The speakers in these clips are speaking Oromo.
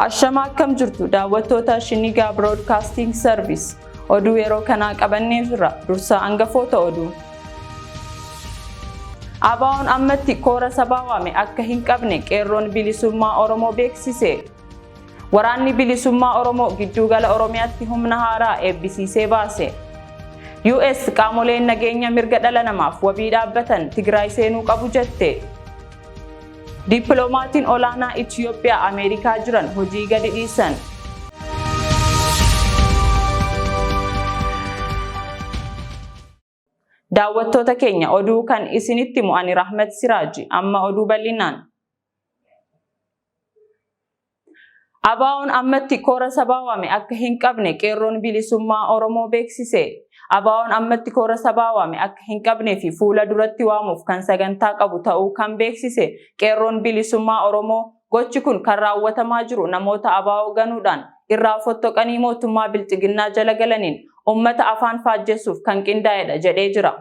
Ashama, akkam jirtu daawwattoota Shinigaa Broadcasting Service? Oduu yeroo kanaa qabannee jirra. Dursa hangafoota oduu. ABO'n ammatti koora sabaa waame akka hin qabne Qeerroon Bilisummaa Oromoo beeksise. Waraanni Bilisummaa Oromoo giddugala Oromiyaatti humna haaraa eebbisiisee baase. US qaamoleen nageenya mirga dhala namaaf wabii dhaabbatan Tigraay seenuu qabu jette. Dippiloomatiin olaanaa Itiyoophiyaa Ameerikaa jiran hojii gadi dhiisan. Daawwattoota keenya, oduu kan isinitti mu'ani Rahmat Siraaji. Amma oduu bal'inaan. ABO'n ammatti koora sabaa waame akka hin qabne Qeerroon Bilisummaa Oromoo beeksise. ABO'n ammatti koora sabaa waame akka hin qabnee fi fuula duratti waamuuf kan sagantaa qabu ta'uu kan beeksise Qeerroon Bilisummaa Oromoo, gochi kun kan raawwatamaa jiru namoota ABO ganuudhaan irraa fottoqanii mootummaa Bilxiginnaa jala galaniin ummata afaan faajjessuuf kan qindaa'edha jedhee jira.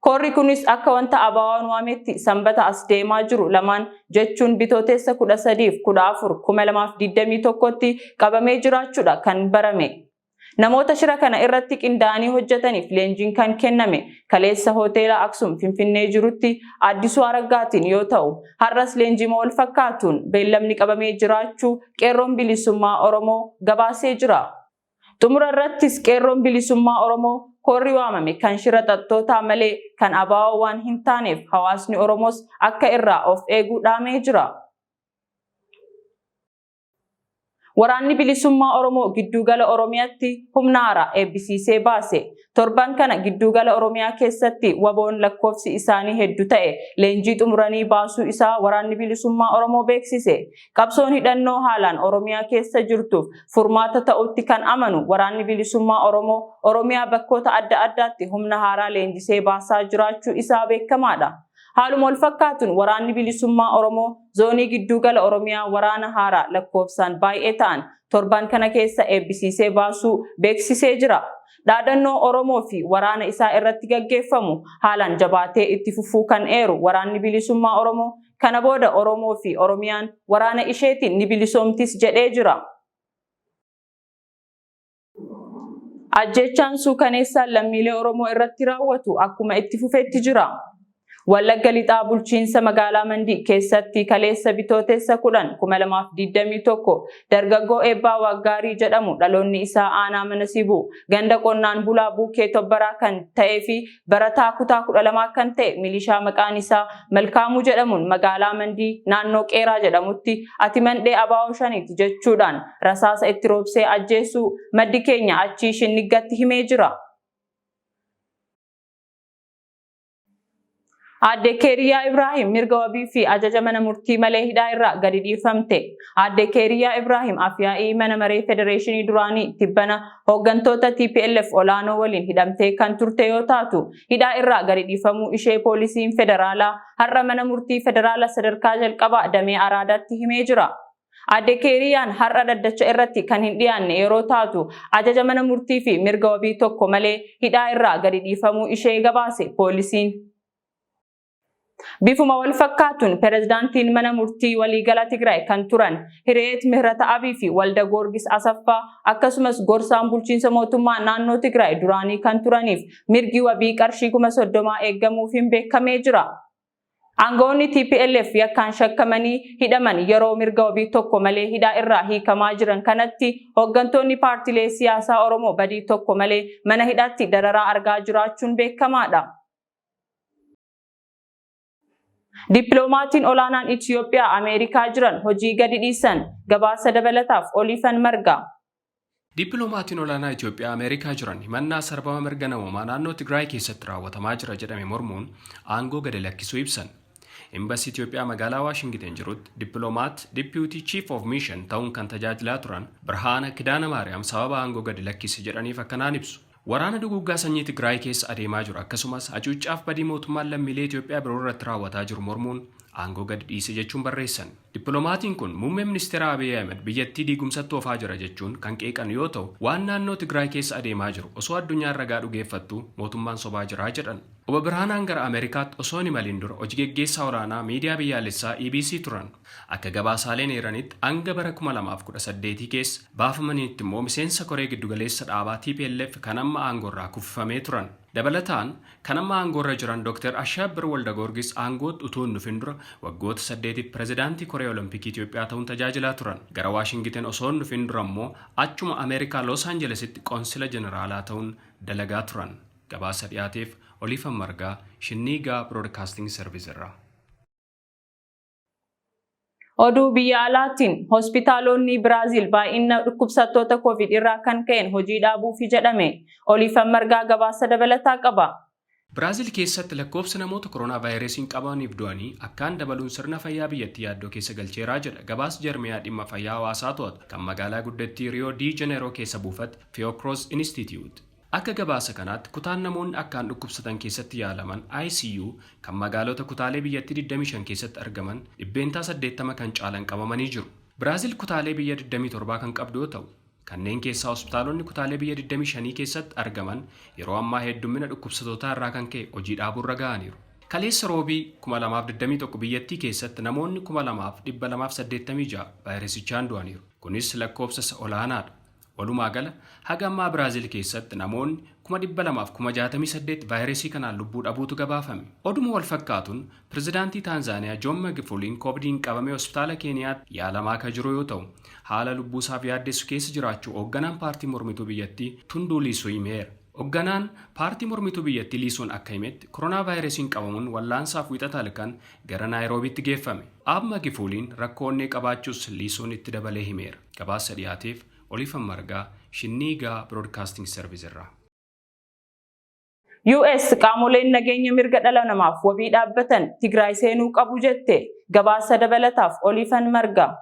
Koorri kunis akka wanta ABO'n waametti Sanbata as deemaa jiru lamaan, jechuun Bitootessa 13 fi 14, 2021tti qabamee jiraachuudha kan barame. Namoota shira kana irratti qindaa'anii hojjetaniif leenjiin kan kenname kaleessa hoteela Aksum Finfinnee jirutti Addisuu Araggaatiin yoo ta'u, har'as leenjiima wal fakkaatuun beellamni qabamee jiraachuu Qeerroon Bilisummaa Oromoo gabaasee jira. Xumura irrattis Qeerroon Bilisummaa Oromoo koorri waamame kan shira xaxxootaa malee kan ABO waan hin taaneef hawaasni Oromoos akka irraa of eeguu dhaamee jira. Waraanni Bilisummaa Oromoo giddugala Oromiyaatti humna haaraa eebbisiisee baase. Torban kana giddugala Oromiyaa keessatti WBOn lakkoofsi isaanii hedduu ta'e leenjii xumuranii baasuu isaa Waraanni Bilisummaa Oromoo beeksise. Qabsoon hidhannoo haalaan Oromiyaa keessa jirtuuf furmaata ta'utti kan amanu Waraanni Bilisummaa Oromoo Oromiyaa bakkoota adda addaatti humna haaraa leenjisee baasaa jiraachuu isaa beekamaadha. Haaluma wal fakkaatuun Waraanni Bilisummaa Oromoo zoonii giddugala Oromiyaa waraana haaraa lakkoofsaan baay'ee ta'an torban kana keessa eebbisiisee baasuu beeksisee jira. Dhaadannoo Oromoo fi waraana isaa irratti gaggeeffamu haalaan jabaatee itti fufuu kan eeru Waraanni Bilisummaa Oromoo, kana booda Oromoo fi Oromiyaan waraana isheetiin ni bilisoomtis jedhee jira. Ajjeechaan suukaneessaan lammiilee Oromoo irratti raawwatu akkuma itti fufetti jira. Wallagga Lixaa bulchiinsa magaalaa Mandii keessatti kaleessa Bitootessa 10, 2021 dargaggoo Eebbaa Waggaarii jedhamu, dhaloonni isaa aanaa Mana Sibuu ganda qonnaan bulaa Buukee Tobbaraa kan ta'ee fi barataa kutaa 12 kan ta'e, milishaa maqaan isaa Malkaamuu jedhamuun magaalaa Mandii naannoo Qeeraa jedhamutti "Ati mandhee ABO Shaniiti" jechuudhaan rasaasa itti roobsee ajjeesuu maddi keenya achii Shinniggatti himee jira. Aadde Keeriyaa Ibraahim mirga wabii fi ajaja mana murtii malee hidhaa irraa gadi dhiifamte. Aadde Keeriyaa Ibraahim afyaa'ii mana maree federeeshinii duraanii tibbana hooggantoota TPLF olaanoo waliin hidhamtee kan turte yoo taatu, hidhaa irraa gadi dhiifamuu ishee poolisiin federaalaa har'a mana murtii federaala sadarkaa jalqabaa damee Araadaatti himee jira. Aadde Keeriyaan har'a dhaddacha irratti kan hin dhiyaanne yeroo taatu, ajaja mana murtii fi mirga wabii tokko malee hidhaa irraa gadi dhiifamuu ishee gabaase poolisiin. Bifuma wal fakkaatuun pirezidaantiin mana murtii waliigala Tigraay kan turan Hireet Mihrata'abii fi Walda Goorgis Asaffaa, akkasumas gorsaan bulchiinsa mootummaa naannoo Tigraay duraanii kan turaniif mirgi wabii qarshii 30,000 eeggamuufiin beekamee jira. Aangawoonni TPLF yakkaan shakkamanii hidhaman yeroo mirga wabii tokko malee hidhaa irraa hiikamaa jiran kanatti, hooggantoonni paartilee siyaasaa Oromoo badii tokko malee mana hidhaatti dararaa argaa jiraachuun beekamaadha. Dippiloomatiin olaanaan Itiyoophiyaa Ameerikaa jiran hojii gadi dhiisan. Gabaasa dabalataaf Oliifan Marga. Dippiloomatiin olaanaa Itiyoophiyaa Ameerikaa jiran himannaa sarbama mirga namoomaa naannoo Tigraay keessatti raawwatamaa jira jedhame mormuun aangoo gadi lakkisuu ibsan. Imbasii Itiyoophiyaa magaalaa Waashingiten jirutti dippiloomaat Deputy Chief of Mission ta'uun kan tajaajilaa turan Birhaana Kidaana Maariyaam sababa aangoo gadi lakkise jedhaniif akkanaan ibsu. Waraana duguuggaa sanyii Tigraay keessa adeemaa jiru, akkasumas hacuuccaaf badii mootummaan lammiilee Itoophiyaa biroo irratti raawwataa jiru mormuun Aangoo gadi dhiise jechuun barreessan. Dippiloomatiin kun muummee ministeera Abiy Ahmed biyyattii diigumsatti oofaa jira jechuun kan qeeqan yoo ta'u, waan naannoo Tigraay keessa adeemaa jiru osoo addunyaan ragaa dhugeeffattu mootummaan sobaa jira jedhan. Obbo Birhaanaan gara Ameerikaatti osoo hin imalin dura hojii geggeessaa olaanaa miidiyaa biyyaalessaa EBC turan. Akka gabaasaaleen eeranitti hanga bara 2018 keessa baafamaniitti immoo miseensa koree giddugaleessa dhaabaa TPLF kan amma aangoorraa kuffifamee turan. Dabalataan kan amma aangoorra jiran Dr. Ashabbir Waldagoorgis aangootti utuu hin dhufin dura waggoota 8f pirezidaantii Koree Olompikii Itoophiyaa ta'uun tajaajilaa turan. Gara Waashingiten osoo hin dhufin dura immoo achuma Ameerikaa Los Angelesitti qoonsila jeneraalaa ta'uun dalagaa turan. Gabaasa dhiyaateef Oliifan Margaa, Shinniigaa Broadcasting Service irraa. Oduu biyya alaatiin, hospitaalonni Biraaziil baay'ina dhukkubsattoota COVID irraa kan ka'een hojii dhaabuufi jedhame. Oliifan Margaa gabaasa dabalataa qaba. Biraazil keessatti lakkoofsa namoota koronaa vaayirasiin qabamaniif du'anii akkaan dabaluun sirna fayyaa biyyattii yaaddoo keessa galcheeraa jedha gabaasa jarmiyaa dhimma fayyaa hawaasaa to'atu kan magaalaa guddattii Riyoo Dii Jeneeroo keessa buufate Fiocruz Institute. Akka gabaasa kanaatti kutaan namoonni akkaan dhukkubsatan keessatti yaalaman ICU kan magaalota kutaalee biyyattii 25 keessatti argaman 80% kan caalan qabamanii jiru. Biraazil kutaalee biyya 27 kan qabdu yoo ta'u, kanneen keessaa hospitaalonni kutaalee biyya 25 keessatti argaman yeroo ammaa heddummina dhukkubsatootaa irraa kan ka'e hojii dhaabuurra ga'aniiru. Kaleessa Roobii 2021 biyyattii keessatti namoonni 2286 vaayirasichaan du'aniiru. Kunis lakkoofsa isa olaanaadha. Walumaa gala haga ammaa Biraazil keessatti namoonni 268,000 vaayirasii kanaan lubbuu dhabuutu gabaafame. Oduma wal fakkaatuun pirezidaantii Taanzaaniyaa Joon Magifuuliin koovidiin qabamee hospitaala Keeniyaatti yaalamaa akka jiru yoo ta'u, haala lubbuusaaf yaaddessu keessa jiraachuu hoogganaan paartii mormituu biyyattii Tunduu Liisuu himeera. Hoogganaan paartii mormituu biyyattii Liisuun akka himetti koronaa vaayirasiin qabamuun wallaansaaf Wiixata halkan gara Naayiroobiitti geeffame. Aab Magifuuliin rakkoo onnee qabaachuus Liisuun itti dabalee himeera. Gabaasa dhiyaateef Oliifan Margaa, Shinniigaa Broadcasting Service irraa. US qaamoleen nageenya mirga dhala namaaf wabii dhaabbatan Tigraay seenuu qabu jette. Gabaasa dabalataaf Oliifan Margaa.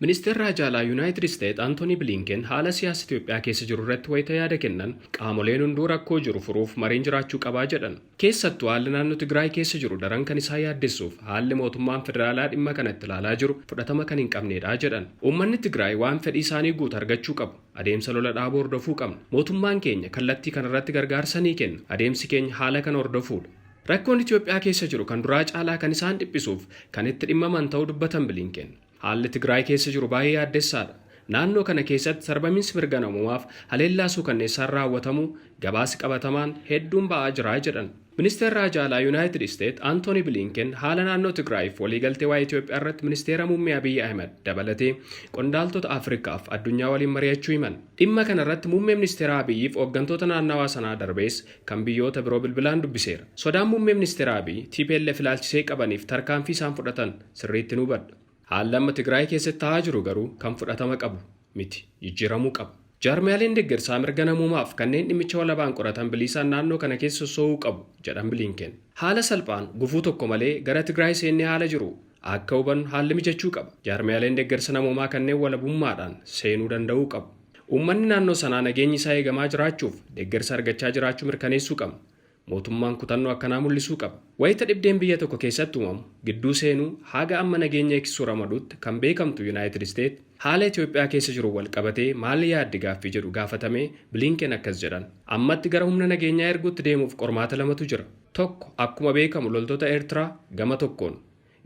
Ministeerri Haajaa Yuunaayitid Isteet Antoonii Bilinken haala siyaasa Itoophiyaa keessa jiru irratti wayita yaada kennan qaamoleen hunduu rakkoo jiru furuuf mariin jiraachuu qabaa jedhan. Keessattuu haalli naannoo Tigraay keessa jiru daran kan isaa yaaddessuuf haalli mootummaan federaalaa dhimma kanatti ilaalaa jiru fudhatama kan hin qabnedha jedhan. Uummanni Tigraay waan fedhii isaanii guutu argachuu qabu. Adeemsa lola dhaabuu hordofuu qabna. Mootummaan keenya kallattii kanarratti gargaarsa ni kenna. Adeemsi keenya haala kana hordofuudha. Rakkoon Itoophiyaa keessa jiru kan duraa caalaa kan isaan dhiphisuuf kan itti dhimmaman ta'uu dubbatan Bilinken. Haalli Tigraay keessa jiru baay'ee yaaddessaadha. Naannoo kana keessatti sarbamiinsi mirga namoomaaf haleellaa suukanneessaan raawwatamu gabaasi qabatamaan hedduun ba'aa jira jedhan. Ministeerri Haajaa Yuunaayitid Isteet Antooni Bilinken haala naannoo Tigraayiif waliigaltee waa'ee Itoophiyaa irratti ministeera muummee Abiyyi Ahmed dabalatee qondaaltota Afrikaaf addunyaa waliin mari'achuu himan. Dhimma kana irratti muummee ministeera Abiyyiif hooggantoota naannawaa sanaa darbees kan biyyoota biroo bilbilaan dubbiseera. Sodaan muummee ministeera Abiyyi TPLF ilaalchisee qabaniif tarkaanfii isaan fudhatan sirriitti nu hubadha. Haalli amma Tigraay keessatti ta'aa jiru garuu kan fudhatama qabu miti, jijjiiramuu qaba. Jaarmiyaaleen deeggarsaa mirga namoomaaf kanneen dhimmicha walabaan qoratan biliisaan naannoo kana keessa socho'uu qabu jedhan Bilinken. Haala salphaan gufuu tokko malee gara Tigraay seennee haala jiru akka hubannu haalli mijachuu qaba. Jaarmiyaaleen deeggarsa namoomaa kanneen walabummaadhaan seenuu danda'uu qabu. Uummanni naannoo sanaa nageenyi isaa eegamaa jiraachuuf deeggarsa argachaa jiraachuu mirkaneessuu qabna. Mootummaan kutannoo akkanaa mul'isuu qaba. Wayita dhibdeen biyya tokko keessatti uumamu gidduu seenuu haga amma nageenya eegsisuu ramaduutti kan beekamtu Yuunaayitid Isteet haala Itoophiyaa keessa jiru wal qabatee maal yaaddi gaaffii jedhu gaafatamee Bilinken akkas jedhan. Ammatti gara humna nageenyaa erguutti deemuuf qormaata lamatu jira. Tokko akkuma beekamu loltoota Eertiraa gama tokkoon,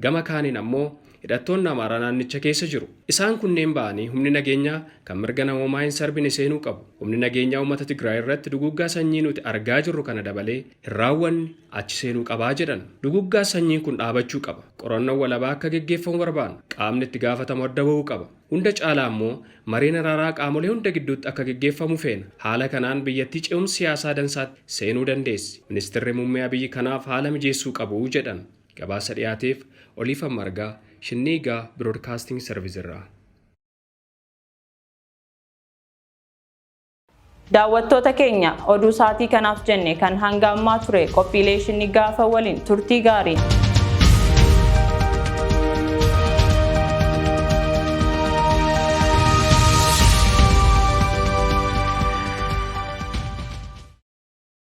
gama kaaniin ammoo hidhattoonni Amaaraa naannicha keessa jiru. Isaan kunneen ba'anii humni nageenyaa kan mirga namoomaa hin sarbine seenuu qabu. Humni nageenyaa uummata Tigraay irratti duguggaa sanyii nuti argaa jirru kana dabalee hin raawwanne achi seenuu qabaa jedhan. Duguggaa sanyiin kun dhaabachuu qaba. Qorannoon walabaa akka geggeeffamu barbaanna. Qaamni itti gaafatamu adda bahuu qaba. Hunda caalaa immoo mariin araaraa qaamolee hunda gidduutti akka geggeeffamu feena. Haala kanaan biyyattii ce'umsa siyaasaa dansaatti seenuu dandeessi. Ministeerri muummee Abiyyi kanaaf haala mijeessuu qabu jedhan. Gabaasa dhiyaateef Oliifan Margaa, Shinniigaa Broadcasting Service irraa. Daawwattoota keenya, oduu sa'aatii kanaaf jenne kan hanga ammaa ture. Qophiilee Shinniggaafa waliin turtii gaarii.